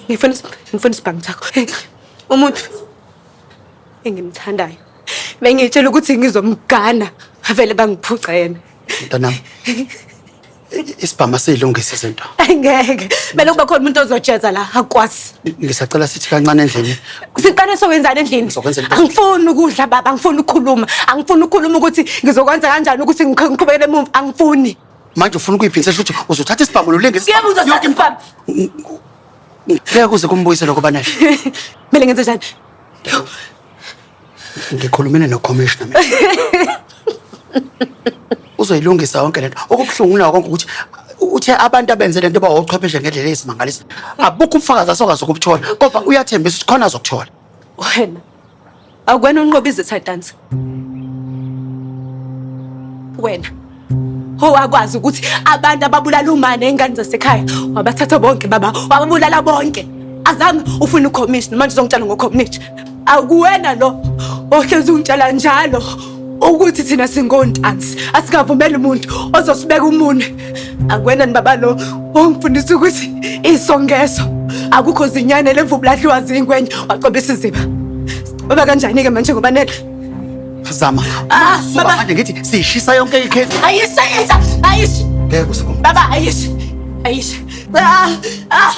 Ngifuna isibhamu sakho. Umuntu engimthandayo. Bengitshela ukuthi ngizomgana, avele bangiphuca yena. Mntanami. Isibhamu asiyilungise izinto. Angeke. Kumele kube khona umuntu ozojeza la, akwazi. Ngisacela sithi kancane endlini. Siqale sokwenzani endlini? Ngizokwenzela into- Angifuni ukudla baba, angifuni ukukhuluma. Angifuni ukukhuluma ukuthi ngizokwenza kanjani ukuthi ngiqhubekele emuva, angifuni. Manje ufuna ukuyiphindisela ukuthi uzothatha isibhamu nolengisa. Yebo uzothatha isibhamu. Ngeke kuze kumbuyise lokho banele. Kumele ngenze njani? Ngikhulumile no-commissioner mina. Uzoyilungisa yonke lento. Okubuhlungu kunako konke ukuthi uthe abantu abenze lento bawochwepheshe ngendlela eyisimangaliso. Abukho ubufakazi asokwazi ukubuthola kodwa uyathembisa ukuthi khona azokuthola. Wena awukwena unqoba izitha Ntanzi. Wena owakwazi ukuthi abantu ababulala umane ney'ngane zasekhaya wabathatha bonke baba wababulala bonke. Azange ufune ukhomishini manje uzongitshela ngokhomishini. Akuwena lo ohlezi ungitshela njalo ukuthi thina singontanzi asingavumeli umuntu ozosibeka umunwe. Akuwena ni baba lo ongifundisa ukuthi iso ngeso akukho zinyane lemvubu ladliwa zingwenya wacobisa isiziba. Baba kanjani-ke manje ngoba nele Zama. Ah, Suka baba. manje ngithi siyishisa yonke ikhezi. Ayisha ayisha ayisha Ngeke kuze kum. baba ayisha ayisha ah, ah.